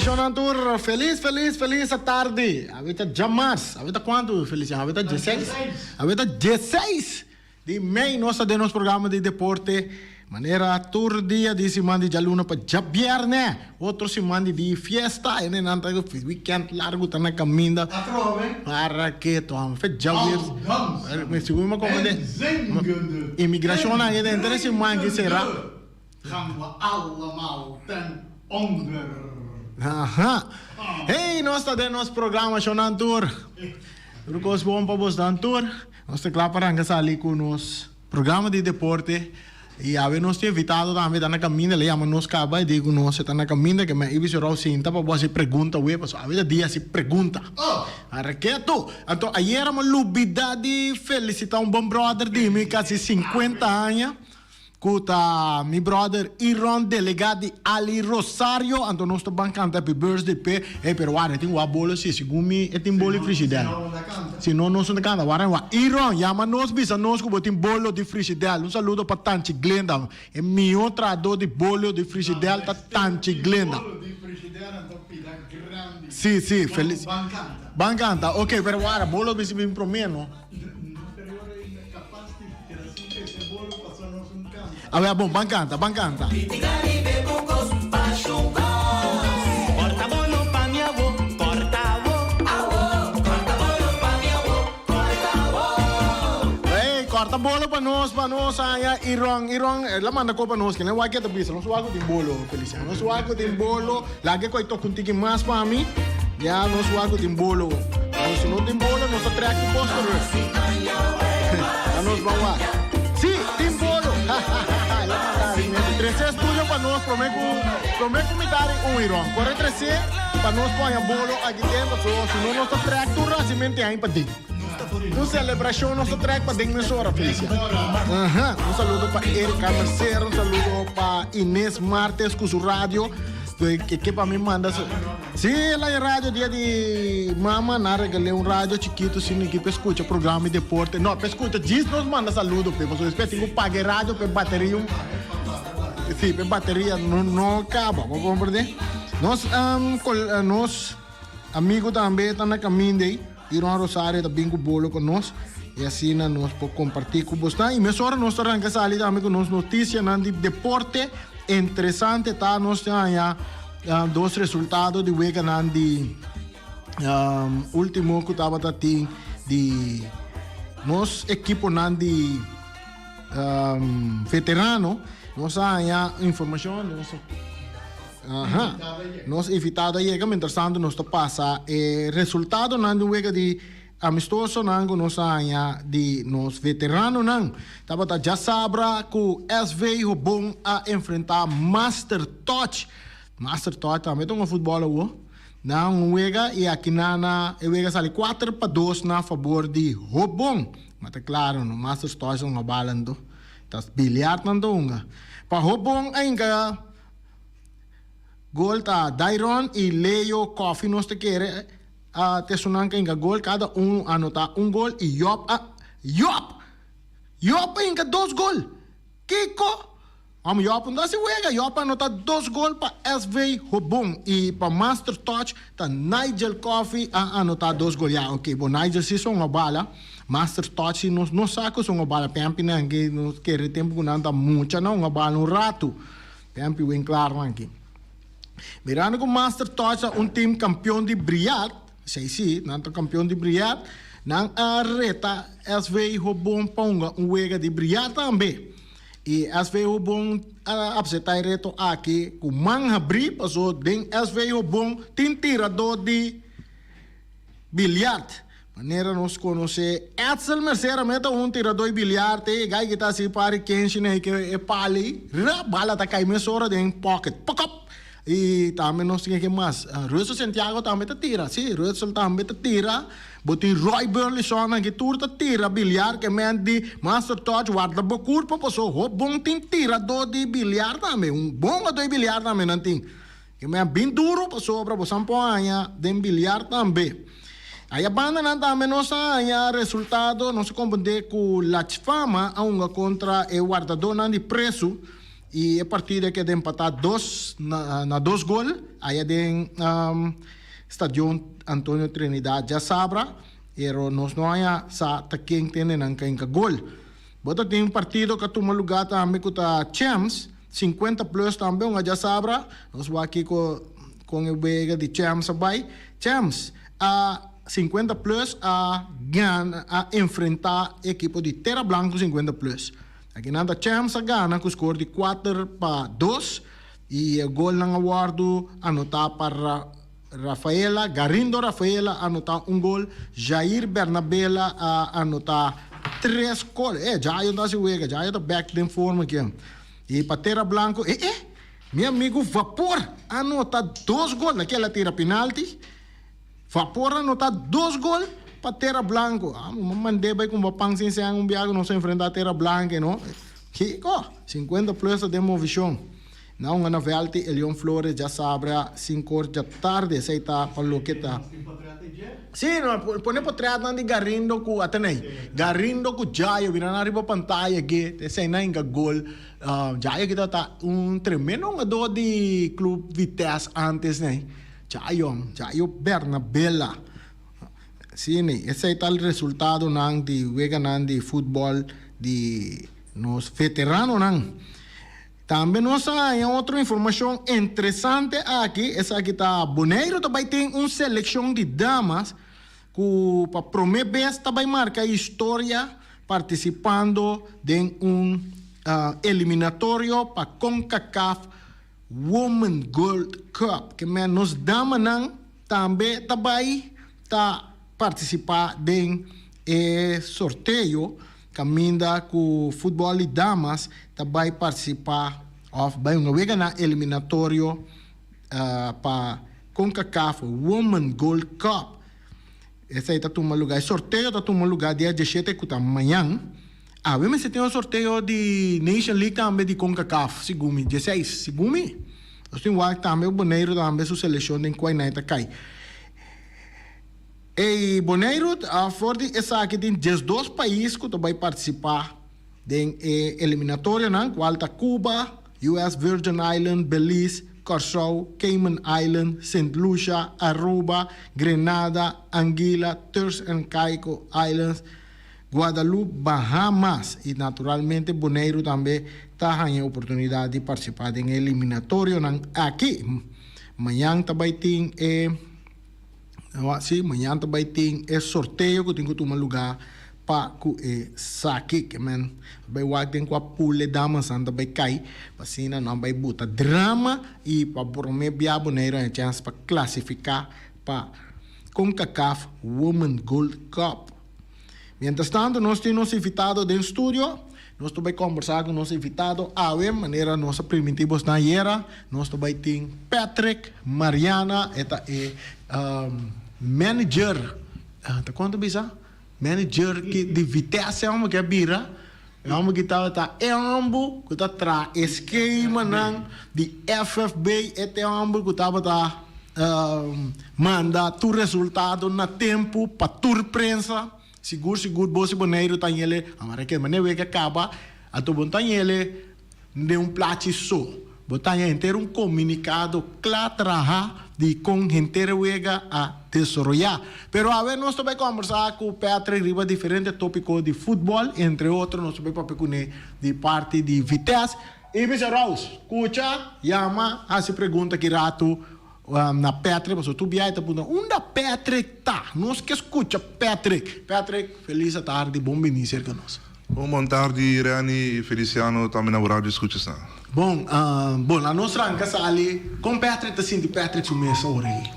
shonan tur, felis felis felis atardi. Awe ta djamars, awe ta kuantu Feliciano? Awe ta dieseis? Awe ta dieseis di mei nos ta den nos programa di deporte manera tur dia di siman di djaluna pa djabièrnè. Otro siman di di fiesta, hendenan ta weekend largu ta na kaminda. Atrobe. Para keto amo fe djawier. Al dans. Mi sigur mi komprende. En zingende. Imigrashonnan En henter e siman ki sera. drinkende gaan we allemaal ten onder. Aha. Hey, nos ta den nos programa shownan tur. Tur kos bon pa bosnan tur. Nos ta kla pa ranka sali ku nos programa di deporte. I awe nos tin invitado tambe ta na kaminda. Le yama nos kaba i di ku nos e ta na kaminda ke men Ibis Yorou sinta pa bo hasi pregunta wee pasobra awe ta dia hasi pregunta. Areketo! Anto ayera mi a lubida di felisita un bon brother di mi kasi sinkuenta aña. Ku ta mi brother Iron delega di Ali Rosario anto nos ta ban kanta happy birthday p'e ey pero wara e tin wak bolo si segun mi e tin bolo di frishidel si no nos no ta kanta wara wak Iron yama nos bisa nos ku bo tin bolo di frishidel un saludo pa Tanchi Glenda e mihó trahadó di bolo di frishidel ta Tanchi Glenda si si felis ban kanta ok pero wara bolo mester bin promé no. Awe bon, ban canta, ban canta. Hey, corta bolo pa nos, pa nos aña Iron, Iron, el a manda ko pa nos, kende wak ke ta bisa, nos wak ku tin bolo, Felicia, nos wak ku tin bolo, laga ku e toka un tiki mas pa mi, ya nos wak ku tin bolo, pero si no tin bolo nos ta trek ku kos terug. Ya nos ban wak. Sí, tin bolo. El a manda ari mente. Trece estudio pa nos prome ku prome ku mitad di un Iron. Kore trece pa nos poña bolo aki den paso si no nos ta trek tur rasimente ain pa den. Un celebracion nos ta trek pa den mesora Felicia. Aha, un saludo pa Erika Mercer, un saludo pa Ines Martes ku su radio. Ke ke pa mi manda su Sí, el a radio dia di mama, nan regal'é un radio chikitu sin niki pa escucha programa di deporte. No, pa escucha djis nos manda saludo p'e, pasobra despues tin ku paga e radio p'e bateria un Sí, p'e bateria no no kaba, bo comprende? Nos nos amigo tambe ta na kaminda ei, Iron Rosario ta bin ku bolo pa nos i asina nos por kompartí ku bosnan. I mesora nos ta ranka sali tambe ku nos notisianan di deporte interesante ta nos tin haña Dos resultado di weganan di ultimo ku tabata tin di nos ekiponan di veterano. Nos a haña informashon, nos aha, nos invitado a yega, mientras tanto nos ta pasa e resultadonan di un wega di Amistosonan ku nos a haña di nos veteranonan tabata djasabra ku SV Hobon a enfrentá Master Touch. Master Touch tambe ta un futbòl awo. Nan un wega i akinan na e wega sali 4-2 na fabor di Hobon. Ma ta klaro no, Master Touch ta hunga bala anto. Ta biliart nan ta hunga. Pa Hobon a hinka gol ta Dairon i Leo Coffie nos ta kere. A Tesunan ka hinka gol, kada un anotá un gol i Job a Job! Job a hinka dos gol! Kiko? Hòmber, Job no ta hasi wega, Job a anotá dos gol pa SV Hobon i pa Master Touch ta Nigel Coffie a anotá dos gol. Ya, oke, bo Nigel si son bala, Master Touch si nos no sa ku son bala, Pempi nan ke nos kere tempu ku nan ta mucha nan hunga bala un ratu. Pempi wen klar nan aki. Mirando ku Master Touch ta un team kampion di Briat, esei si, nan ta kampion di Briat, nan a reta SV Hobon pa hunga un wega di Briat tambe. I SV Hobon a apseptá e reto aki ku man habrí, paso den SV Hobon tin tiradó di Biliart. Manera nos konosé Edsel Mercera me ta un tiradó di biliart e gai ki ta hasi par kenshi na e pal ei ra bala ta kai mesora den pocket pokop i tambe nos tin ke mas Russel Santiago tambe ta tira si Russel tambe ta tira bo tin Roy Burleson aki tur ta tira biliart ke men di Master Touch warda bo kurpa paso ho bon tin tiradó di biliart tambe un bon gadó di biliart tambe nan tin. E mea bin duro pasobra bo san por haña den biliar tambe. Aya bandanan tambe nos a haña resultado, nos a comprende cu Lachfama a hunga contra e wardadornan di presu. i e partido a keda empatá dos na dos gol aya den Stadion Antonio Trinidad djasabra, pero nos no haña sa ta ken tende nan kainka gol. Bo ta tin un partido ku a tuma lugá tambe ku ta Champs 50 plus tambe un a djasabra. Nos wak kiko kon e wega di Champs a bai. Champs a 50 plus a gana a enfrentá e ekipo di Tera Blanco 50 plus. Akinan ta Champs a gana ku skor di 4-2 i e golnan a wòrdu anotá pa Rafaela, Garindo Rafaela a anotá un gol, Jair Bernabela a anotá tres gol. E, Jayo ta hasi wega, Jayo ta bèk den forma aki. I pa Tera Blanco, e e, mi amigu Vapor a anota dos gol, na kela tira pinalti. Vapor a anotá dos gol pa Tera Blanco. Ah, mi mand'é bai kumba pan sin sèn un biaha ku nos a enfrentá Tera Blanco, no. Kiko? 50 plus ta den movishon. Na un gana vèlti Elion Flores djasabra sinkor djatardi esei ta pa loke ta. Sí, no, pone potretnan di Garindo ku Atenei. Garindo ku Jayo bira nan riba pantaya aki, esei nan hinka gol. Jayo aki tabata un tremendo hungadó di Club Vitesse antes nei. Jayo, Jayo Bernabela. Sí, nei, esei ta resultadonan di weganan di futbòl di nos veteranonan. Tambe nos a haña otro informashon interesante aki, esaki ta Boneiru ta bai tin un selekshon di damas ku pa promé bes ta bai marka historia partisipando den un eliminatorio pa Concacaf Women Gold Cup. Ke men nos damanan tambe ta bai ta partisipá den e sorteo Kaminda ku futbòl di damas ta bai partisipá òf bai hunga wega na eliminatorio pa Concacaf Women Gold Cup. Esei ta tuma lugá, e sorteo ta tuma lugá dia dieshete ku ta mañan. Awe mester tin un sorteo di Nation League tambe di Concacaf segun mi, dieseis segun mi. Nos tin wak tambe Boneiru tambe su selekshon den kuainai ta kai. Ey Boneiru, for di esaki tin 12 pais ku ta bai partisipá den e eliminatorionan, kual ta Cuba, US Virgin Island, Belize, Kòrsou, Cayman Island, Sint Lucia, Aruba, Grenada, Anguilla, Turks and Caicos Islands, Guadalupe, Bahamas i naturalmente Boneiru tambe ta haña e oportunidat di partisipá den e eliminatorionan aki. Mañan ta bai tin e. Sí, mañan ta bai tin e sorteo ku tin ku tuma lugá pa ku e saki. Ke men bai wak den kua pool e damasnan ta bai kai pa asina nan bai buta drama i pa promé bia Boneiru haña chèns pa klasifiká pa Concacaf Women Gold Cup. Mientras tanto nos tin nos invitado den studio. Nos ta bai kombersá ku nos invitado awe, manera nos a primintí bosnan ayera. Nos ta bai tin Patrick Mariana, e ta e manager, ta kon ta bisa? Manager ki di Vitesse homber ke a bira. E homber ki tabata e homber ku ta traha e skemanan di FFB, e ta e homber ku tabata manda tur resultado na tempu pa tur prensa. Sigur sigur bo si Boneiru ta ñele amara ke mane wega kaba anto bo no ta ñele den un plachi so bo ta ña henter un komunikado kla traha di kon henter wega a desaroya. Pero awe nos ta bai kombersa ku Patrick riba diferente topiko di futbol entre otro nos ta bai papia kune di parti di Vitesse i bisa Rouse kucha yama hasi pregunta ki ratu Na Patrick, pasobra tur biaha e ta puntra, Unda Patrick ta? Nos ke skucha Patrick. Patrick, felis atardi, bon bini serka nos. Bon bon tardi Renny y Feliciano, tambe na bo radio escuchas nan. Bon, bon, laat nos ranka sali, kon Patrick ta sinti Patrick su mes awor aki?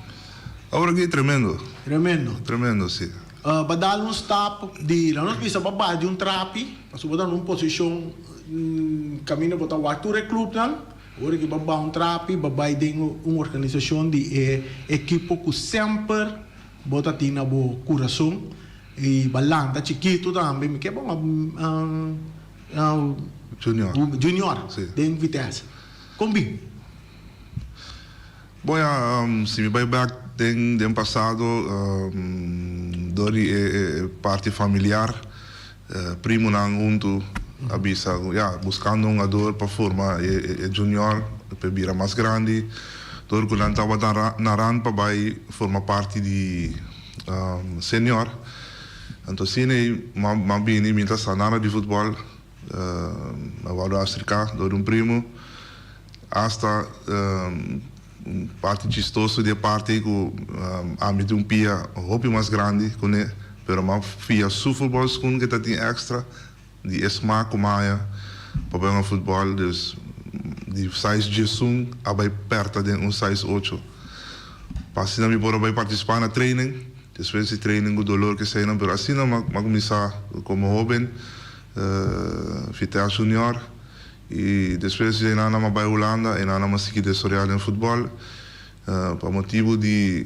Awor aki tremendo. Tremendo. Tremendo, si. Ba dal un stap di, laat nos bisa ba baha di un trapi, pasobra bo ta na un posishon kaminda bo ta wak tur e clubnan. Ora ki bo baha un trapi, bo bai den un organisashon di e ekipo ku semper bo ta tin na bo kurason i bo a lanta chikitu tambe. Mi ke bo Junior. Junior den Vitesse. Kon bin? Bon ya, si mi bai bek den den pasado dor di e parti familiar, primonan huntu. A bisa ku ya, buskando un hungador pa forma e junior pa e bira mas grandi. Dor ku nan tabata na rand pa bai forma parti di senior. Anto asina ei m'a bini, mi ta sa nada di futbòl. M'a wòrdu aserká dor di un primu. Asta un parti chistoso di e parti ei ku ami tin un pia hopi mas grandi kuné, pero m'a fia su futbòlskun ku e ta tin èkstra. Di e smaak ku maya pa bai hunga futbòl, dus di size 11 a bai pèrta den un size 8. Pa asina mi por a bai partisipá na training, despues di training ku dolor ku eseinan, pero asina mi a kuminsá komo hóben, Vitesse Junior, i despues di einan mi a bai Hulanda, einan mi a sigui desaroyá den futbòl. Pa motibu di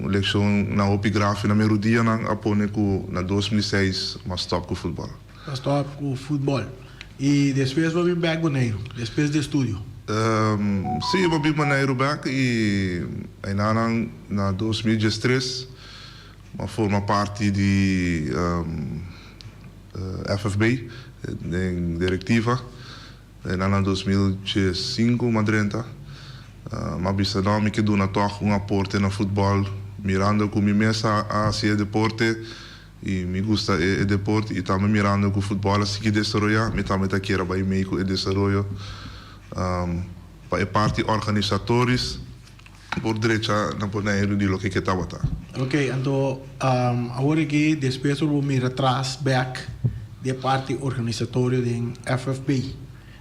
un lekshon na hopi grafe na mi rudianan a pone ku na 2006 m'a stòp ku futbòl. A stòp ku futbòl. I despues bo bin bèk Boneiru, despues di estudio? Sí, bo bin Boneiru bèk i einanan na 2013 m'a forma parti di FFB den direktiva. Den aña 2005 m'a drenta. M'a bisa no, mi ke duna tòg un aporte na futbòl, mirando ku mi mes a hasi e deporte i mi gusta e deporte i tambe mirando ku futbòl a sigui desaroyá, mi tambe ta kier a bai mei ku e desaroyo. Pa e parti organisatoris por drecha na Boneiru di loke ke tabata. Ok, anto awor aki despues por bo mira tras bek di e parti organisatorio den FFB.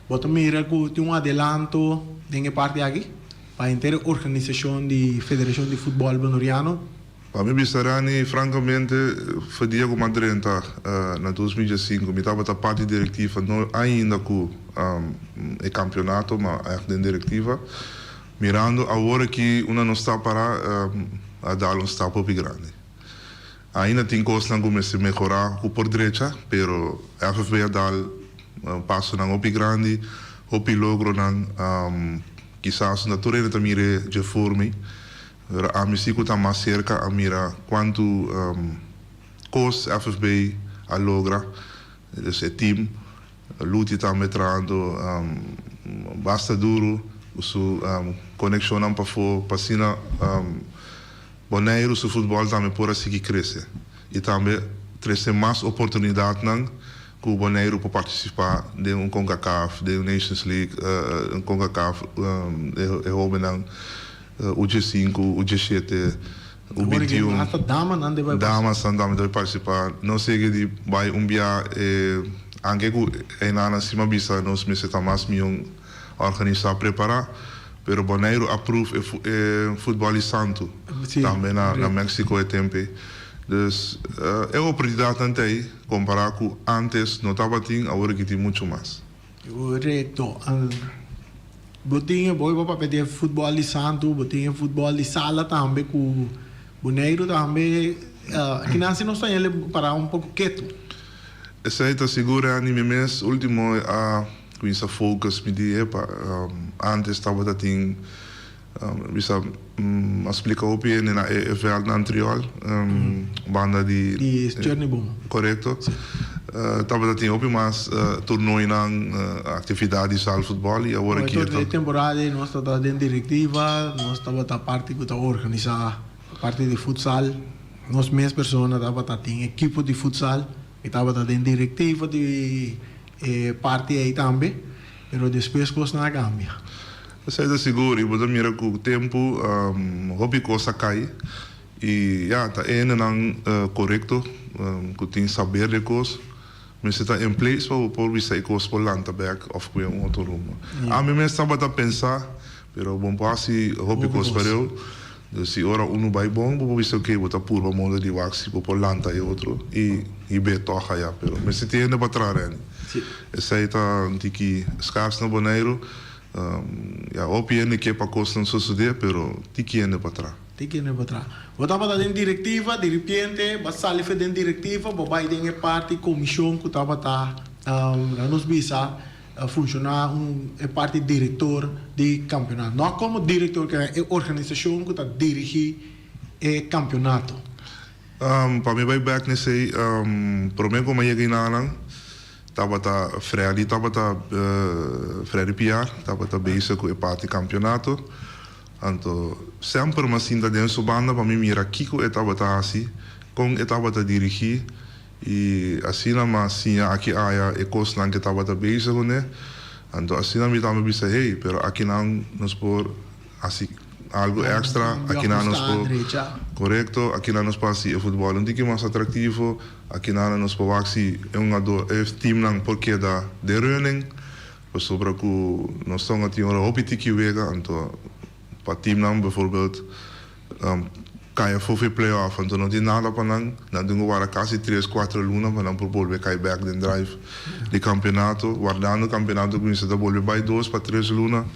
Bo ta mira ku tin un adelanto den e parti aki pa henter e organisashon di Federashon di Futbòl Boneriano? Pa mi bisa Rani, frankamente for dia ku m'a drenta na 2005 mi tabata parti direktiva, no ainda ku e kampionato ma ègt den direktiva. Mirando awor aki unda nos ta para a dal un stap hopi grandi. Ainda tin cosnan cu mester mehora cu por drecha, pero FFB a dal pasonan hopi grandi, hopi logronan. Kisas no tur hende ta mira dje forma, pero ami si cu ta mas cerca a mira cuantu cos FFB a logra, dus e team. Luti tambe trahando basta duru ku su konekshonnan pafó pa asina Boneiru su futbòl tambe por a sigui krese i tambe trese mas oportunidatnan ku Boneiru por partisipá den un Concacaf, den un Nations League, un Concacaf e hóbennan U 5, U 17, U 21. Hasta damanan debe partisipá. Damasnan tambe debe partisipá. No sege di bai un bia e anke ku einanan sima bisa nos mester ta mas mion organisá prepará, pero Boneiru a pruf e e futbòl di santu tambe na na Mexico e tempu ei. Dus e oportunidatnan ta ei kompará ku ántes no tabatin awor aki tin muchu mas. Korekto. Bo tin e boy bo papia di e futbòl di santu, bo tin e futbòl di sala tambe ku Boneiru tambe. Kinan si nos ta hende pará un poko ketu. Esei ta sigur Andy, mi mes ultimo a kuminsa focus mi di epa antes tabata tin bisa a splika hopi hende na e veld na Antriol banda di Di Chernibom. Korekto. Tabata tin hopi mas tornoinan, aktividat di zaalvoetbal i awor aki e ta. E temporada ei nos tabata den direktiva, nos tabata parti ku ta organisá parti di futsal. Nos mes persona tabata tin ekipo di futsal. Mi tabata den direktiva di e parti ei tambe, pero despues kosnan a kambia. Esei ta sigur i bo ta mira ku tempu hopi kos a kai i ya ta e hendenan korekto ku tin saber di e kos mester ta in place pa bo por bisa e kos por lanta bek òf ku e un otro rumbo. Ami mes tabata pensa pero bo por hasi hopi kos pareu dus si ora unu bai bon bo por bisa oke bo ta purba moda di wak si bo por lanta e otro i hib'é tòg aya pero mester tin hende pa traha rèni. Esei ta un tiki skars na Boneiru. Ya hopi hende ke pa kosnan sosodé, pero tiki hende pa tra. Tiki hende pa tra. Bo tabata den direktiva, diripiente bo a sali for den direktiva, bo bai den e parti komishon ku tabata, laga nos bisa, funshoná un e parti direktor di kampionato. No komo direktor, ke e organisashon ku ta dirigí e kampionato. Pa mi bai bèk n'esei, promé ku mi a yega enanan. Tabata Freddy tabata Freddy Piar tabata bezig ku e parti kampionato. Anto semper mi a sinta den su banda pa mi mira kiko e tabata hasi, kon e tabata dirigí i asina mi a siña aki aya e kosnan ku e tabata bezig kuné. Anto asina mi tambe bisa, hey, pero akinan nos por hasi algu extra, akinan nos por, korekto, akinan nos por hasi e futbòl un tiki mas atraktivo. Akinan nos por wak si e hungador, e teamnan por keda den running, pasobra ku nos tonga tin ora hopi tiki wega, anto pa teamnan bijvoorbeeld kai afó for e playoff, anto no tin nada pa nan, nan tin ku warda kasi tres, kuater luna pa nan por bolbe kai bèk den drive di kampeonato, wardando kampeonato kuminsa ta bolbe bai dos pa tres luna,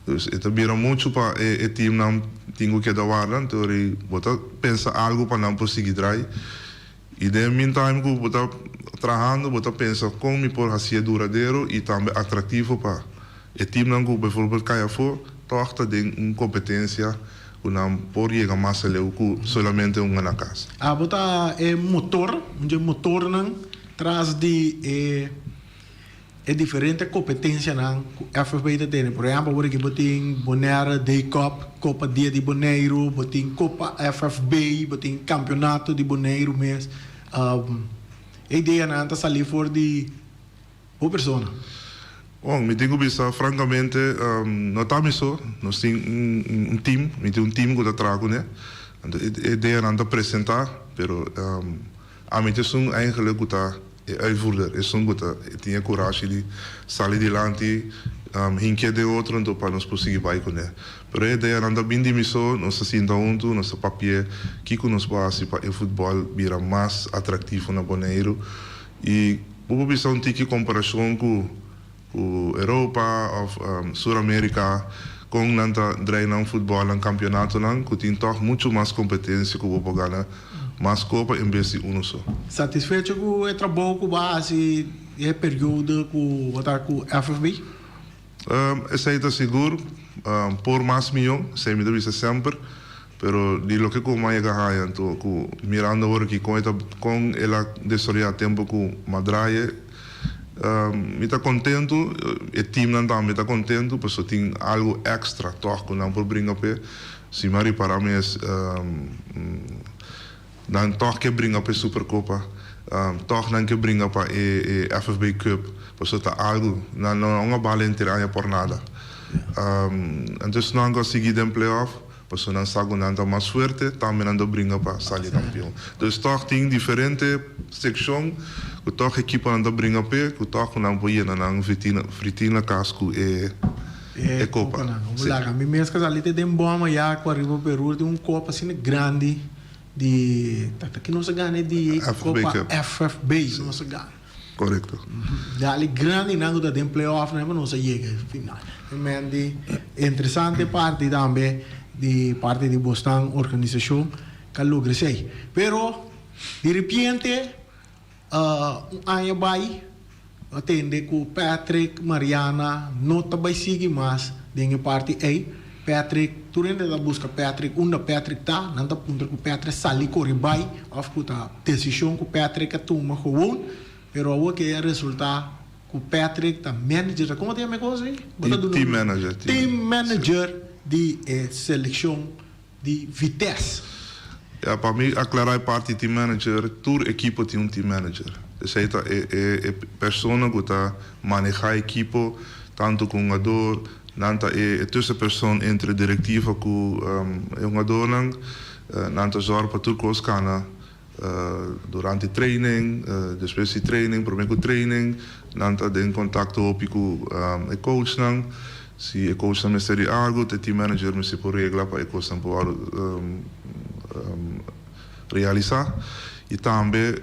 dus e ta bira muchu pa e teamnan tin ku keda warda, anto bo ta pensa algu pa nan por sigui drai. I den meantime ku bo ta trahando bo ta pensa kon mi por hasié duradero i tambe atraktivo pa e teamnan ku bijvoorbeeld kai afó tòg ta den un kompetensia ku nan por yega mas aleu ku solamente hunga na kas. Abo ta e motor, un dje motornan tras di e E diferente kompetensianan ku FFB ta tene. Por ehèmpel, awor aki bo tin Bonaire Day Cup, Kopa Dia di Boneiru, bo tin Kopa FFB, bo tin Kampionato di Boneiru mes. E ideanan ta sali for di bo persona. Bon, mi tin ku bisa frankamente, no ta mi so. Nos tin un team, mi tin un team ku ta traha kuné. Anto e ideanan ta presentá, pero ami ta esun eigenlijk ku ta. E uitvoerder, esun ku ta tin e kurashi di sali dilanti, hinkia den otro anto pa nos por sigui bai kuné. Pero e ideanan ta bin di mi so, nos ta sinta huntu, nos ta papia kiko nos por hasi pa e futbòl bira mas atraktivo na Boneiru. I bo por bisa un tiki komparashon ku ku Europa òf Sur Amerika kon nan ta drei nan futbòl, nan kampionatonan ku tin tòg muchu mas kompetensia ku bo por gana mas kopa en bes di unu so. Satisfecho ku e trabou ku bo a hasi e periodo ku bo ta ku FFB? Esei ta sigur por mas mihó, esei mi ta bisa semper, pero di loke ku mi a yega haña anto ku mirando awor aki kon e ta kon el a desaroyá tempu ku Madraye Mi ta kontentu, e teamnan tambe ta kontentu pasobra tin algu èkstra tòg ku nan por bringa p'e. Si mi a ripará mes, nan tòg ke bringa pa e Superkopa, tòg nan ke bringa pa e FFB Cup, pasobra ta algu, nan no a bal henter aña por nada. Anto esnan ku a sigui den playoff, Pasobra nan sa ku nan ta mas fuerte, tambe nan ta bringa pa sali kampion. Dus tòg tin diferente sekshon ku tòg ekiponan ta bringa p'e, ku tòg ku nan por yena nan fritina kas ku e e kopa. Si. Laga mi mes ka sali te den bòm aya ku ariba Peru tin un kopa asina grandi di ta ki nos a gana e di kopa FFB nos a gana. Korekto. Dali grandinan ku ta den playoff nan pa nos a yega e final. Men di interesante parti tambe di parti di bosnan organisashon ka logra esei. Pero di repente un aña bai a tende ku Patrick Mariana no ta bai sigui mas den e parti ei. Patrick, tur hende ta buska Patrick, unda Patrick ta, nan ta puntra ku Patrick sali kore bai òf ku ta desishon ku Patrick a tuma gewoon, pero awor ke a resultá ku Patrick ta manager, komo ta yama e kos ei? Bo ta duna Team manager. Team manager di e selekshon di Vitesse. Ya, pa mi aklará e parti team manager, tur ekipo tin un team manager. Esei ta e e persona ku ta manehá ekipo, tantu ku hungador, Nan ta e tussenpersoon entre directiva cu e hungadornan. Nan ta zorg pa tur cos cana durante training, despues di training, prome cu training. Nan ta den contacto hopi cu e coachnan. Si e coachnan mester di algo, e team manager mester por regla pa e cosnan por wordo realisa. Y tambe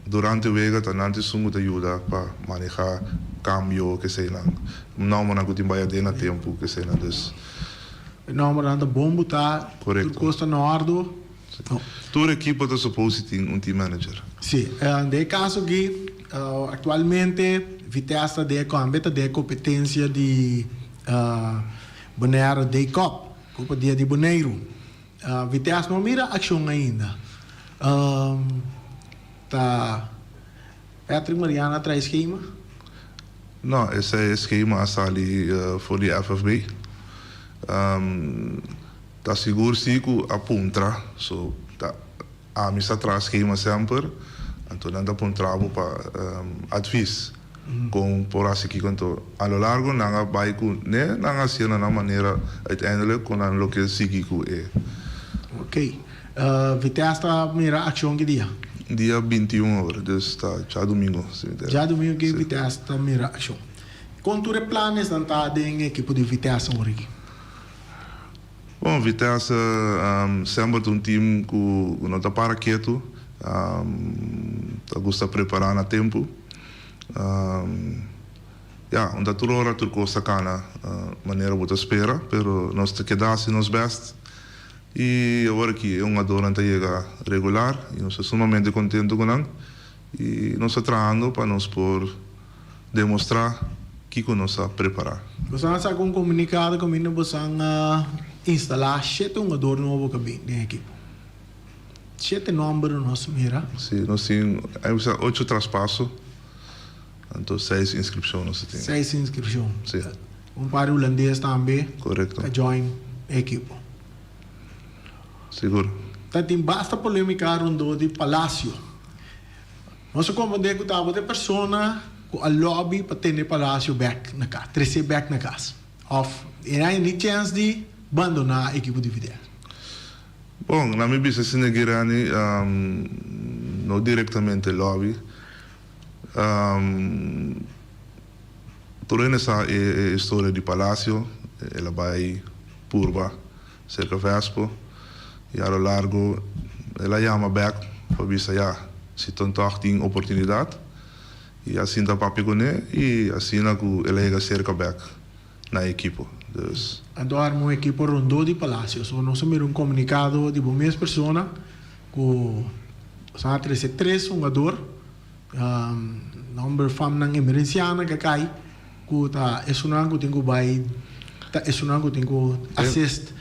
durante wega ta nan t'esun cu ta yuda pa maneha cambio keseynan. Nombernan cu tin bay aden na tempo keseynan dus. E nombernan ta bon buta, tur cos ta na ordo. Tur ekipo ta suppose tin un team manager. Si, den e caso aki actualmente Vitesse ta den e combe ta den e competencia di Bonaire Day Cup, Copa Dia di Boneiru. Vitesse no a mira accion ainda. Ta. Patrick Mariana a traha e skema? No, esei e skema a sali for di FFB. Ta sigur si ku a puntra, so ta ami sa traha skema semper, anto nan ta puntra bo pa advis kon por hasi kiko. Anto a lo largo nan a bai ku ne, nan a hasié na nan manera uiteindelijk kon nan lo ke sigui ku e. Ok. Vitesse ta mira akshon ki dia? Dia 21 awor, dus ta djadumingo si mi ta. Djadumingo ki Vitesse ta mira akshon. Kon tur e planesnan ta den e ekipo di Vitesse awor aki? Bon, Vitesse semper ta un team ku no ta para ketu, ta gusta prepará na tempu. Ya, un ta tur ora tur kos ta kana manera bo ta spera, pero nos ta keda hasi nos bèst i awor aki e hungadónan ta yega regular i nos ta sumamente kontentu ku nan i nos ta trahando pa nos por demostrá kiko nos a prepará. Boso a saka un komunikado kaminda boso a instalá shete hungador nobo ku a bin den ekipo. Shete nòmber nos mira. Sí, nos tin ocho traspaso. Anto seis inscripcion nos ta tin. Seis inscripcion. Si. Un par di hulandes tambe. Correcto. Ta join e ekipo. Sigur. Ta tin basta polemica rondó di Palacio. Nos a comprende cu tabata e persona cu a lobby pa tene Palacio bek na cas, trece bek na cas. Of e a ni chens di bandona ekipo di Vitesse. Bon, na mi bisa asina Girani, no directamente lobby. Tur hende sa e historia di Palacio, el a bai purba serka Vespo y a lo largo el a yama bek pa bisa ya si ton tog tin oportunidad y a sinta papia cune y asina cu el a yega serka bek na e ekipo. Dus. Anto arma un ekipo rondó di Palacio. So nos a mira un comunicado di bo mes persona cu nos a trece tres hungador, nomber famnan emerencianan cu a cay, cu ta esunnan cu tin cu bay, ta esunnan cu tin cu assist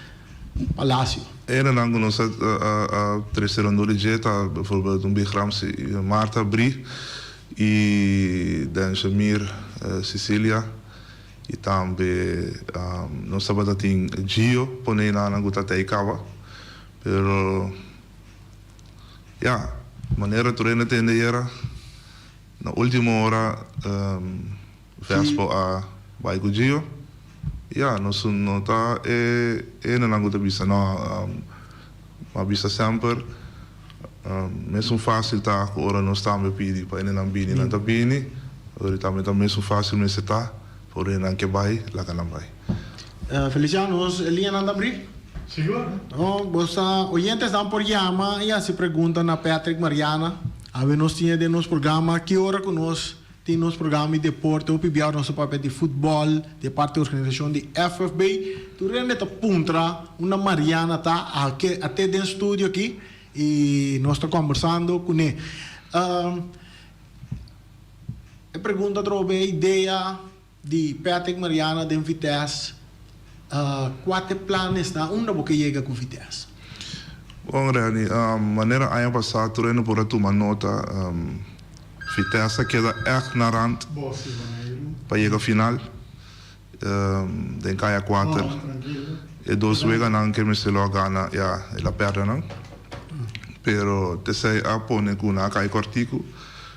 Palacio. Erenan cu nos a trece rondó di dje ta bijvoorbeeld un Big Ramsey, Martha Brie y Dan Shamir Cecilia. I tambe nos tabata tin Gio pone nan ku ta tei kaba. Pero ya, manera tur hende tende yera, na ultimo ora Vespo a bai ku Gio. Ya, nos no ta e hendenan ku ta bisa no, a bisa semper mesun fásil ta ku ora nos tambe pidi pa hendenan bini, nan ta bini. Ora tambe ta mesun fásil mester ta pa ora hendenan ke bai, laga nan bai. Feliciano, nos liñanan ta abrí? Sigur. No, bo sa, oyentesnan por yama i hasi pregunta na Patrick Mariana. Awe nos tin e den nos programa. Ki ora ku nos Tin nos programa di deporte hopi biaha nos ta papia di futbol, di e parti organisacion di FFB. Tur hende ta puntra unda Mariana ta, a ke a te den studio aki y nos ta combersando cune. E pregunta atrobe e idea di Patrick Mariana den Vitesse, cua ta e planes nan, unda bo ke yega cu Vitesse? Bon Reni, manera aña pasa tur hende por a tuma nota. Vitesse a keda ègt na rand pa yega final den kaya kuater. E dos weganan ke mester lo a gana ya el a pèrdè nan. Pero t'esei a pone ku nan a kai kòrtiku,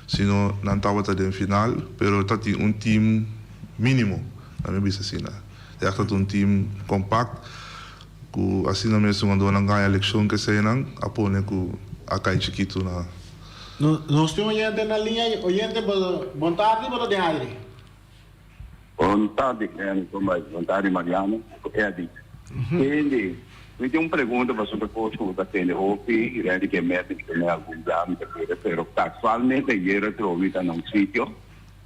sino nan tabata den final. Pero ta tin un team mínimo, laat mi bisa asina. Ègt ta un team kompakt ku asina mes hungadónan gaña lekshon k'eseinan a pone ku a kai chikitu na. Nos tin oyente na liña. Oyente, bon tardi, bo ta den aire. Bon tardi, Glenn, kon bai? Bon tardi, Mariano ku Eddy. Tende, mi tin un pregunta pasobra kos ku bo ta tende hopi i rèdi ke mester mi tene algun bla mi ta kere, pero kasualmente ayer atrobe mi ta na un sitio,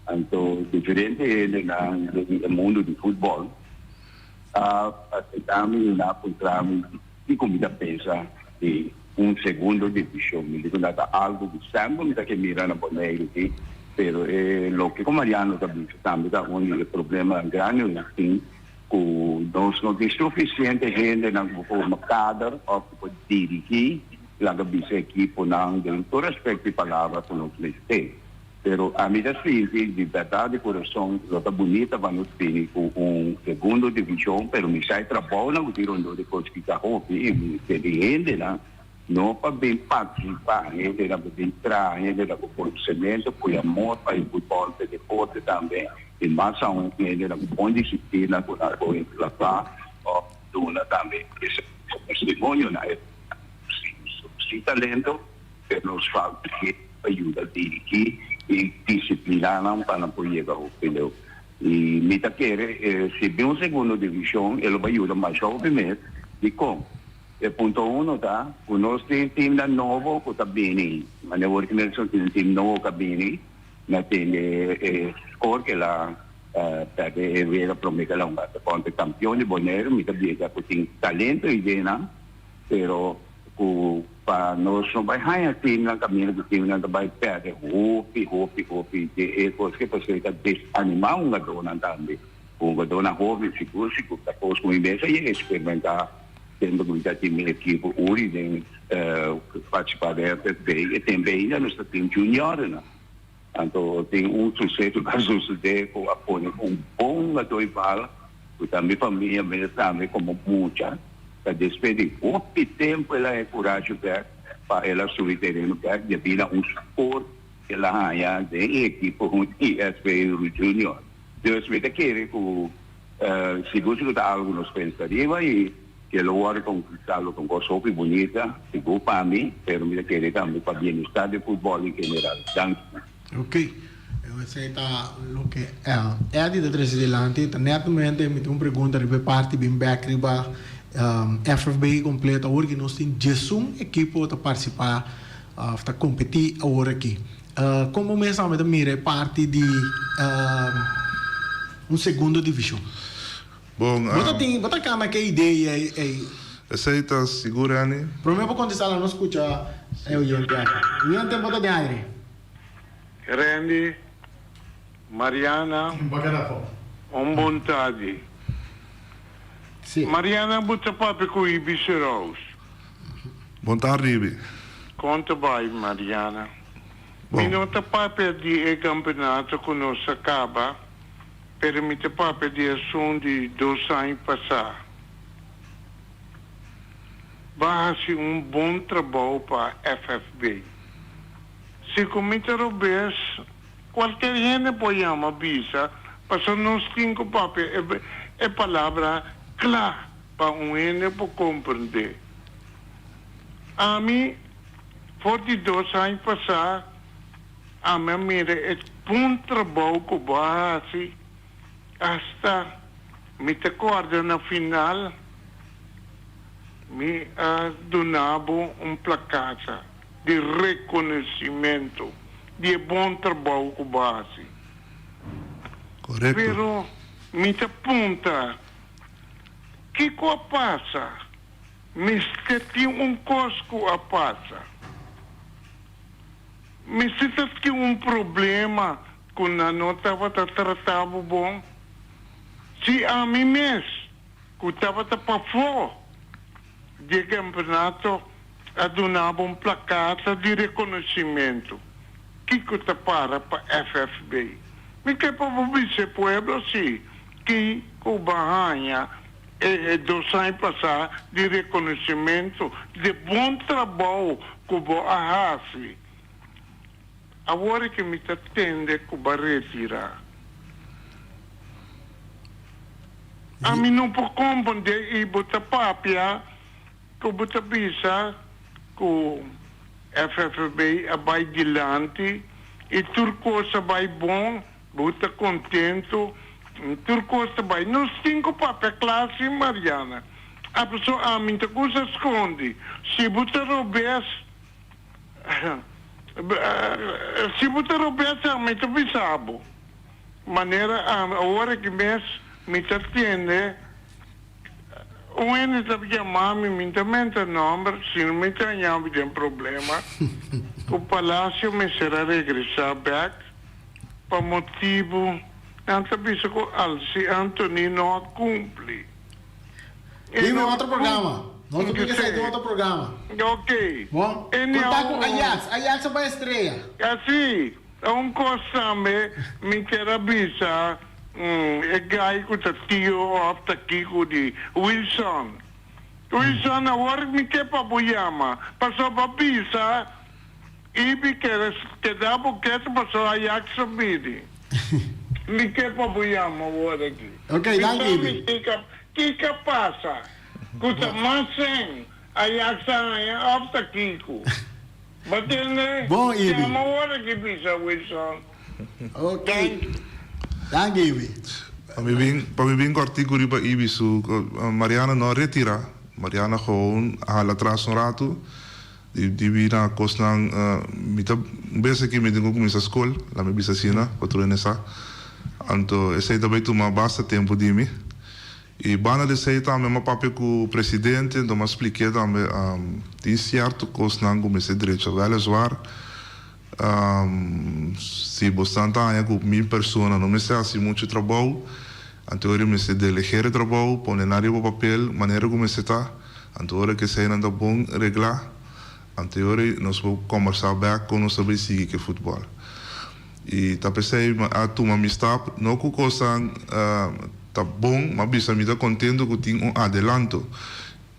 anto diferente hendenan den e mundu di futbòl a aserká mi i nan a puntra mi kiko mi ta pensa di un segundo divishon. Mi di ku ta algu ku semper mi ta ke mira na Boneiru ki, pero e loke ku Mariano ta bisa tambe ta un di e problemanan grandi ku nos tin, ku nos no tin sufisiente hendenan ku por forma kader òf ku por dirigí laga bisa ekiponan den tur aspekto di palabra ku nos mester. Pero ami ta sinti di berdad di curason lo ta bunita pa nos bini cu un segundo division, pero mi sa e trabounan cu tin rondó di cos ki ta hopi y mi mester di hendenan no pa bin participa, hendenan pa bin traha, hendenan cu conocemento, cu e amor pa e futbol, pa e deporte tambe y mas aun hendenan cu bon disciplina cu nan por emplasa of duna tambe testimonio na e sin talento. Pero nos falta hende pa yuda dirigí i disipliná nan pa nan por yega hopi leu. I mi ta kere si bin un segundo divishon e lo bai yuda masha hopi mes. Dikon? E punto uno ta ku nos tin timnan nobo ku ta bini. Manera wor ki Nelson tin un tim nobo ku a bini na tende e skor ku el a pèrdè e wega promé ku el a hunga kontra e kampion di Boneiru. Mi ta bisa ku tin talento ei den nan pero ku pa nos no bai haña teamnan kaminda ku teamnan ta bai pèrdè hopi hopi hopi den e kos ke pasobra ta desanimá hungadónan tambe. Hungadónan hóben sigur sigur ta kos ku mi mes a yega eksperimentá tempu ku mi ta tin mi ekipo uri den partisipá den FFB e tempu ainda nos ta tin juniornan. Anto tin un suseso ku a susede ku a pone un bon hungadó i bala ku ta mi famia mes tambe komo mucha ta despues di hopi tempu el a haña kurashi bek pa el a subi tereno bek debí na un skor ku el a haña den e ekipo huntu di SV Junior. Dus mi ta kere ku sigur sigur ta algu ku nos pensa riba i ke lo wòrdu konkistá lo ta un kos hopi bunita, sigur pa mi, pero mi ta kere tambe pa bienestar di futbòl en general. Danki. Ok, esei ta loke Eddy ta trese dilanti. Ta netamente mi tin un pregunta riba e parti bin bek riba FFB kompleto. Awor ki nos tin diesun ekipo ta partisipá òf ta kompetí awor aki. Kon bo mes tambe ta mira e parti di un segundo divishon? Bon, Bo ta tin, bo ta kanda ke idea ei? Esei ta sigur, Anny. Prome bo kontestá la nos skucha e oyente aki. Oyente, bo ta den aire. Randy, Mariana, un bon tardi. Si. Mariana, bo ta papia ku Ibi Serous. Bon tardi, Ibi. Kon ta bai, Mariana? Bon. Mi no ta papia di e kampeonato ku nos a kaba. Pero mi ta papia di esun di dos aña pasá. Ba hasi un bon trabou pa FFB. Si ku mi ta robes, kualker hende por yama bisa, pasobra nos tin ku papia e palabra kla pa un hende por komprendé. Ami, for di dos aña pasá, Ami a mira e bon trabou ku bo a hasi, asta mi ta kòrda na final mi a duna bo un plakasa di rekonosimentu di e bon trabou ku bo a hasi. Korekto. Pero mi ta punta, kiko a pasa? Mester tin un kos ku a pasa. Mester ta tin un problema cu nan no tabata trata bo bon? Si ami mes, cu tabata pafó di e campeonato, a duna bo un placata di reconocimento, kico ta para pa FFB? Mi ke pa bo bisa e pueblo si, kico bo a haña E dos aña pasá di reconocimento di bon trabou cu bo a haci. Awor cu mi ta tende cu bo a retira. Ami no por comprende y bo ta papia cu bo ta bisa cu FFB a bay dilanti y tur cos a bay bon. Bo ta contento? Tur cos ta bay. Nos tin cu papia cla si, Mariana. A paso ami ta gusta scondi. Si bo ta robes, si bo ta robes ami ta bisa bo. Manera ami awor aki mes mi ta tende un hende ta yama mi, mi ta menta nomber, si no mi ta haña mi den problema, cu Palacio mester a regresa bek. Pa motibu, nan ta bisa ku Alci Anthony no a kumpli. E Dime no a otro programa. Nos ta pika esei den otro programa. Ok. Bon, Anyhow, konta ku Ajax. Ajax a bai Estrella. Asi. Un kos tambe mi kier a bisa e guy ku ta tio òf ta kiko di Wilson. Wilson awor mi ke pa bo yama pasobra bo bisa Ibi kere keda bo ketu pasobra Ajax a bini. Mi ke pa bo yama awor aki. Ok, danki Bisa mi Ibi. kiko kiko a pasa ku ta mas sen Ajax a haña òf ta kiko. Bo tende? Bon Ibi. Yama awor aki bisa Wilson. Ok. Danki. Danki Ibi. Pa mi bin pa mi bin kòrtiku riba Ibi su Mariana no a retirá. Mariana gewoon a hala tras un ratu. Di di na kosnan mi ta un bes aki mi tin ku kuminsá skol, la mi bisa asina pa tur hende sa. Anto esei ta bai tuma basta tempu di mi. I banda di esei tambe mi a papia ku presidente, anto mi a splik'é tambe tin sierto kosnan ku mester drecha. Wèleswar si bosnan ta haña ku mi persona no mester hasi muchu trabou, anto ora mester delegera e trabou, pone nan riba papel manera ku mester ta. Anto ora ku eseinan ta bon reglá, anto e ora nos por kòmbersá bèk kon nos ta bai sigui ku e futbòl. I ta p'esei mi a tuma mi stap, no ku kosnan ta bon, m'a bisa mi ta kontentu ku tin un adelanto,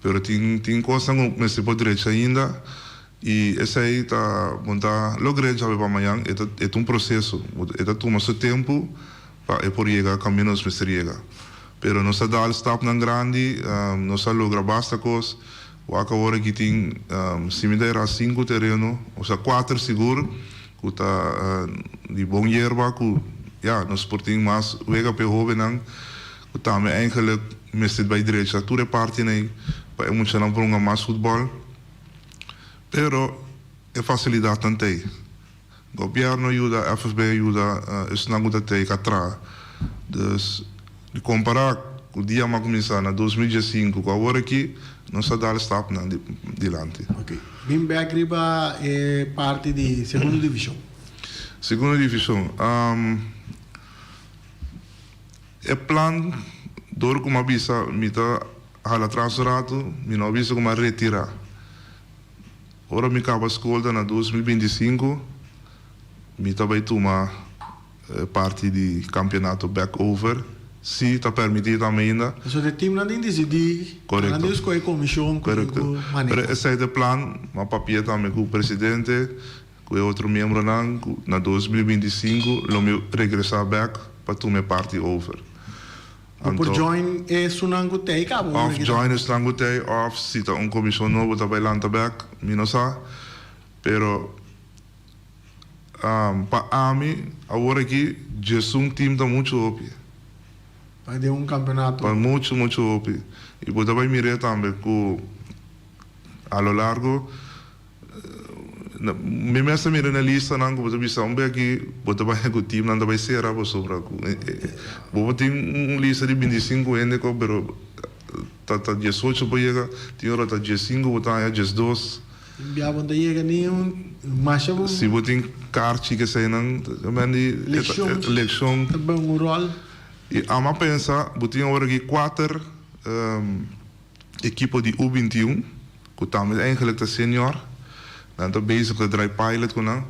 pero tin tin kosnan ku mester por drecha ainda i esei ta bon ta logr'é djawe pa mañan, e ta e ta un proseso, e ta tuma su tempu pa e por yega kaminda nos mester yega. Pero nos a dal stapnan grandi, nos a logra basta kos. Wak awor aki tin, si mi ta era sinku tereno, osea kuater sigur, ku ta di bon yerba ku ya nos por tin mas wega pa e hobennan ku tambe eigenlik mester bai drecha tur e partinan ei pa e muchanan por hunga mas futbòl. Pero e fasilidatnan ta ei. Gobierno a yuda, FFB a yuda, esnan ku ta tei ka traha. Dus, di kompara ku dia mi a kuminsá na 2015 ku awor aki, nos a dal stapnan dilanti. Ok. Bin bek riba e parti di segundo divishon. Segundo divishon. E plan, dor ku mi a bisa mi ta hala tras un ratu, mi no a bisa ku mi a retirá. Ora mi kaba skol ta na 2025, mi ta bai tuma e parti di kampionato bek over, si ta permití tambe ainda. Pasobra de teamnan tin disidí, nan tin skohe komishon ku tin ku maneha. Pero esei ta e plan, mi a papia tambe ku presidente, ku e otro miembronan, ku na 2025 lo mi regresá bek pa tuma e parti over. Bo por join esunnan ku tei kaba ora Of join esunnan ku tei of si ta un komishon nobo ta bai lanta bek, mi no sa. Pero pa ami awor aki djesun team ta muchu hopi. Pa den un kampeonato. Pa muchu muchu hopi. I bo ta bai mir'é tambe ku a lo largo. Mi mes ta mira na listanan ku bo ta bisa un bek aki bo ta bai ku teamnan ta bai sera pasobra ku bo por tin un lista di 25 hende ko pero ta ta 18 por yega tin ora ta 15 bo ta haña 12. Tin bia bo no ta yega ni un masha bo. Si bo tin karchi keseinan ta men di Lekshon. Lekshon. Ta buen un ròl. I amo a pensa bo tin awor aki kuater ekipo di U 21. Ku tambe eigenlijk ta senior. Nan ta bezig ta draai pilot ku nan.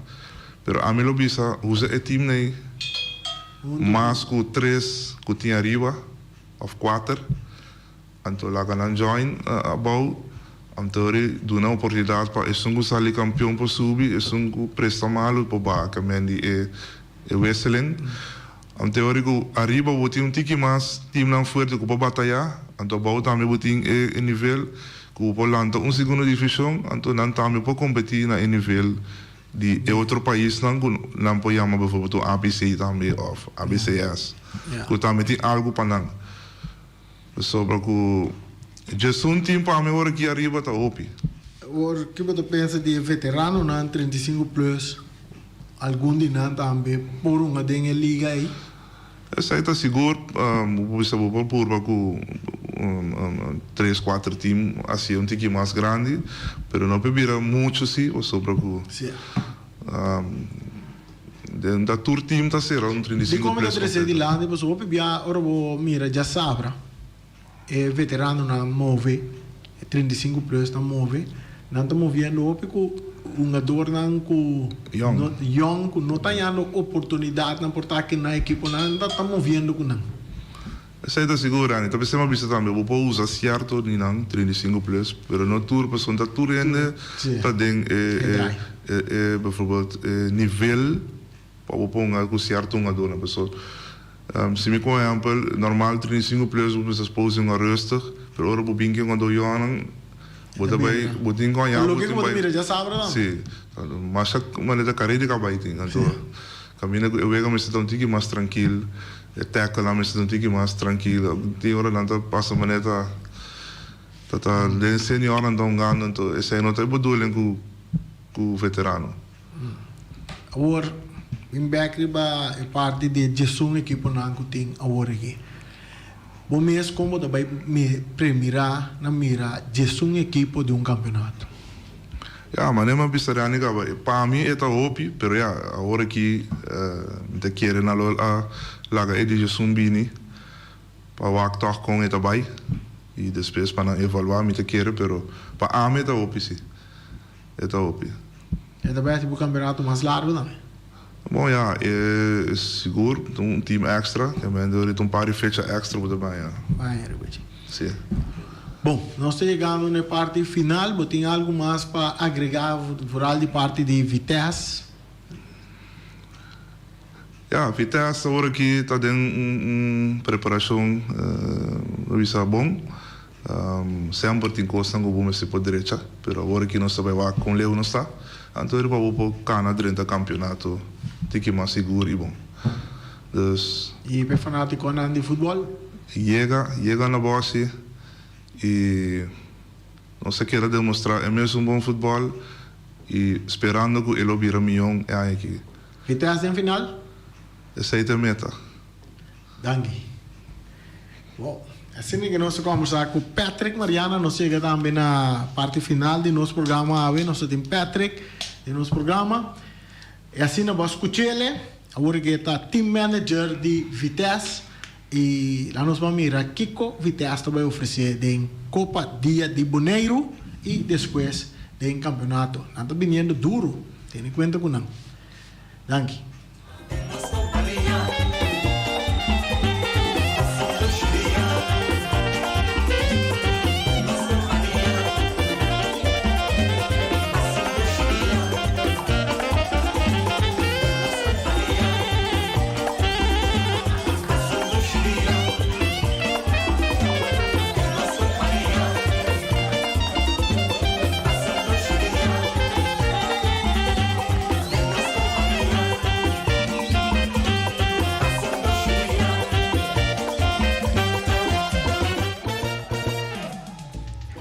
Pero ami lo bisa usa e team nei mas ku tres ku tin ariba of kuater. Anto laga nan join abou. Anto ri duna oportunidat pa esun ku sali kampion por subi, esun ku presta malu por baha kamen di e e wisseling. Anto ri ku ariba bo tin un tiki mas teamnan fuerte ku por bataya. Anto abou tambe bo tin e nivel. Ku bo por lanta un segundo divishon, anto nan tambe por kompetí na e nivel di e otro paisnan ku nan por yama beivoorbeeld un ABC tambe òf ABCS, ku tambe tin algu pa nan. Pasobra ku djesun tin pa mi ora aki ariba ta hopi. Awor, ke bo ta pensa di e veteranonan 35 plus? Algun di nan tambe por hunga den e liga ei? Esei ta sigur, bo por bisa bo por purba ku tres kuater tim hasié un tiki mas grandi, pero no por bira muchu si pasobra ku den ta tur tim ta sera un 35 Dikon mi ta plus trese kompleto. dilanti? Pasobra hopi bia ora bo mira djasabra e veteranonan move, e 35 plus ta move, nan ta moviendo hopi ku. Hungadornan ku Yong. no yong ku no ta hañando oportunidatnan por ta aki nan ekiponan ta ta moviendo ku nan. Esei ta sigur, Rani. Ta p'esei mi a bisa tambe, bo por usa sierto di nan, 35 plus, pero no tur, pasobra ta tur hende Sí. ta den e E e draai. e e bijvoorbeeld e nivel pa bo ponga ku sierto hungadornan. Pasobra si mi ku un ehèmpel, normal 35 plus bo mester sposi hunga rustig, pero ora bo bin ku e hungador yònnan, Bo ta bai, bo tin ku haña, bo Loke tin ku bo ta bai. mira djasabra tambe. Sí, masha manera ta kareda ka bai tin. Anto kaminda ku e wega mester ta un tiki mas trankil, e tèkelnan mester ta un tiki mas trankil. Tin ora nan ta pasa manera ta ta ta den seniornan ta hungando, anto esei no ta e bedoeling ku ku veterano. Awor, bin bek riba e parti di e diesun ekiponan ku tin awor aki. Bo mes kon bo ta bai premirá na mira diesun ekipo di un kampeonato? Ya, manera mi a bisa Rani kaba, pa mi e ta hopi, pero ya, awor aki mi ta kere nan lo a laga e diesun bini pa wak tòg kon e ta bai i despues pa nan evaluá, mi ta kere, pero pa ami e ta hopi si. E ta hopi. E ta bai hasi bo kampeonato mas largu tambe. Bon ya, e sigur ta un team extra, te mende ahorita un par di fecha extra bo ta baña. Baña riba dje. Si. Bon, nos ta yegando na e parti final, bo tin algu mas pa agrega vooral di parti di Vitesse? Ya, Vitesse awor aki ta den un preparashon, lo bisa bon. Semper tin kosnan ku bo mester por drecha, pero awor aki nos ta bai wak kon leu nos ta, anto riba bo por kana drenta kampionato tiki mas sigur i bon. Dus. I pa e fanatikonan di futbòl? Yega, yega na bòsi i nos ta keda demostrá e mesun bon futbòl i sperando ku e lo bira mion e aña aki. Vitesse den final? Esei ta e meta. Danki. Bon, asina ke nos a kombersá ku Patrick Mariana, nos yega tambe na parti final di nos programa awe. Nos ta tin Patrick den nos programa. I asina bo a skuch'el, awor ke e ta team manager di Vitesse i la nos ban mira kiko Vitesse ta bai ofresé den Kopa Dia di Boneiru i despues den kampeonato. Nan ta biniendo duru, tene kuenta ku nan. Danki.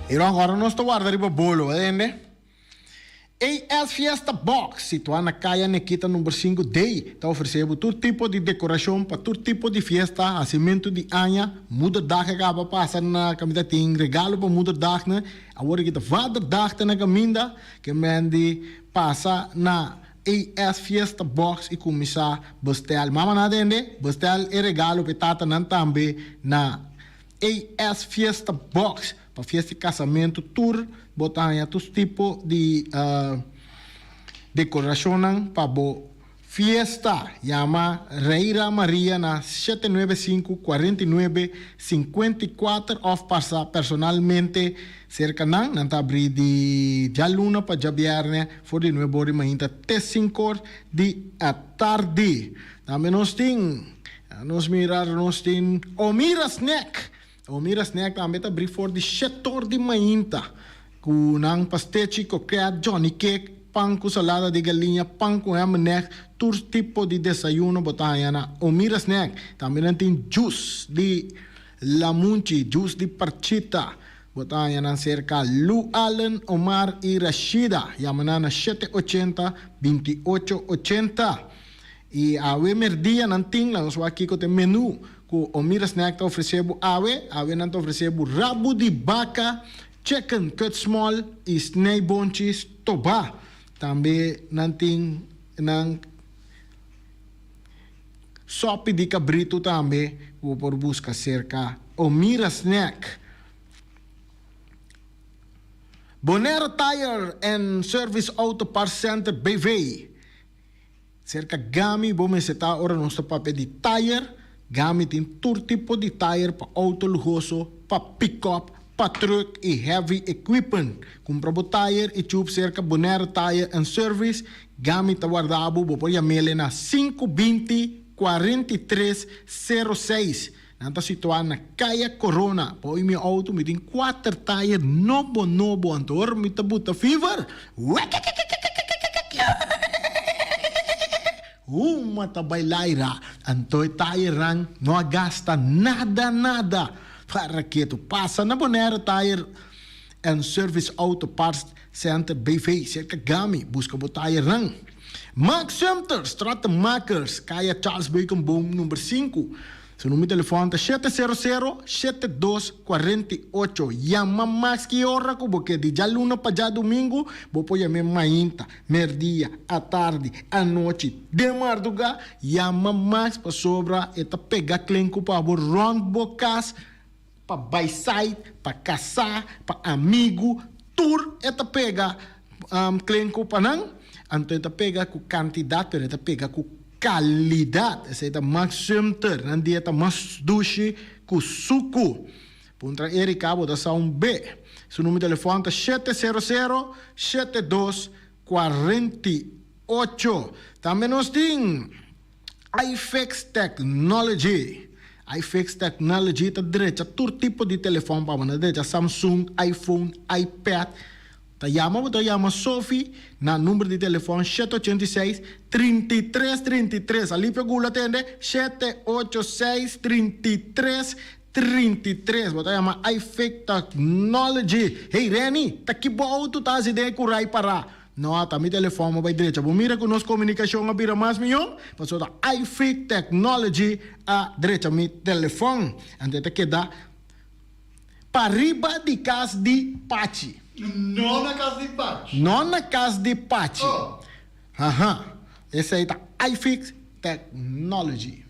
Y ahora nos ta warda riba bolo, entende? AS Fiesta Box, situá na Kaya Nekita number 5 D, ta ofresé bo tur tipo di dekorashon pa tur tipo di fiesta, hasimentu di aña, moederdag a kaba pasa na kaminda tin regalo pa moederdagnan, awor aki ta vaderdag ta na kaminda, ke men di pasa na AS Fiesta Box i kuminsá bestel. Mama nan a tende? Bestel e regalo pa e tatanan tambe na AS Fiesta Box. Pa fiesta di kasamentu tur bo ta haña tur tipo di dekorashonnan pa bo fiesta. Yama Reira Maria na 795 49 54 òf pasa personalmente serka nan. Nan ta abrí di djaluna pa djabièrnè for di nuebe or di mainta te sinku or di atardi. Tambe nos tin, nos mira nos tin Omira Snack. Omira Snack tambe ta abrí for di shete or di mainta ku nan pastechi, koket, johnny cake, pan ku salada di galiña, pan ku hameneg, tur tipo di desayuno bo ta haña na Omira Snack. Tambe nan tin juice di lamunchi, juice di parchita. Bo ta haña nan serka Lou Allen, Omar i Rashida. Yama nan na shete ochenta, binti ocho ochenta. I awe merdia nan tin, laga nos wak kiko ta e menu ku Omira Snack ta ofresé bo awe. Awe nan ta ofresé bo rabu di baka, chicken cut small i snijboontjes stobá. Tambe nan tin nan sopi di kabritu tambe ku bo por buska serka Omira Snack. Bonaire Tire and Service Auto Parts Center BV. Serka Gami bo mester ta ora nos ta papia di tire. Gami tin tur tipo di tire pa outo luhoso, pa pick-up, pa truck i heavy equipment. Kumpra bo tire i tube serka Bonaire Tire and Service. Gami ta warda bo, bo por yam'ele na 520 43 06. Nan ta situá na Kaya Corona. Pa oi mi outo mi tin kuater tire nobo nobo anto ora mi ta buta fever. Huma ta bai laira anto e tirenan no a gasta nada nada. Para ketu pasa na Bonaire Tire and Service Auto Parts Center BV serka Gami buska bo tirenan. Max Sumter, Stratenmakers, Kaya Charles Beukenboom number sinku. Su number di telefòn ta shete sero sero, shete dos, kuarenta i ocho. Yama Max ki ora ku bo ke. Di djaluna pa djadumingu bo por yam'é mainta, merdia, atardi, anochi, den mardugá. Yama Max pasobra e ta pega klenku pa bo rònt bo kas, pa bai site, pa kasá, pa amigu, tur e ta pega klenku pa nan. Anto e ta pega ku kantidat pero e ta pega ku kalidat. Esei ta Max Sumter, nan dia ta mas dushi ku suku. Puntra Erika bo ta sa un be. Su numero di telefòn ta 700 72 48. Tambe nos tin iFix Technology. iFix Technology ta drecha tur tipo di telefòn pa bo. Nan ta drecha Samsung, iPhone, iPad. Ta yama bo ta yama Sophie na number di telefòn 786 33 33. Alipio Gula tende 786 33 33. Bo ta yama iFix Technology. Hey Renny, ta ki bo auto ta hasi den e kurai pará? No, ta mi telefòn bo bai drecha. Bo mira ku nos komunikashon a bira mas mihó? Pasobra ta iFix Technology a drecha mi telefòn. Anto e ta keda pariba di kas di Pachi. No na kas di Pachi. No na kas di Pachi. Oh. Aha. Esei ta iFix Technology.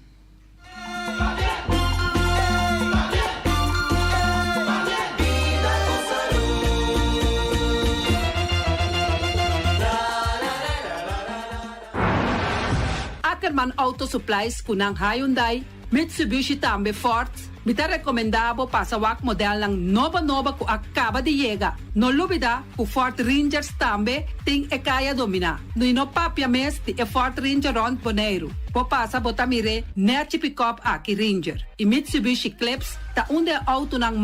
Ackerman Auto Supplies ku nan Hyundai, Mitsubishi tambe Ford. Mi ta rekomendá bo pasa wak modelnan nobo nobo ku a kaba di yega. No lubidá ku Ford Rangers tambe tin e kaya dominá. I no papia mes di e Ford Ranger rònt Boneiru. Bo pasa bo ta mir'é nèchi pikòp aki Ranger. I Mitsubishi Eclipse ta un di e outonan.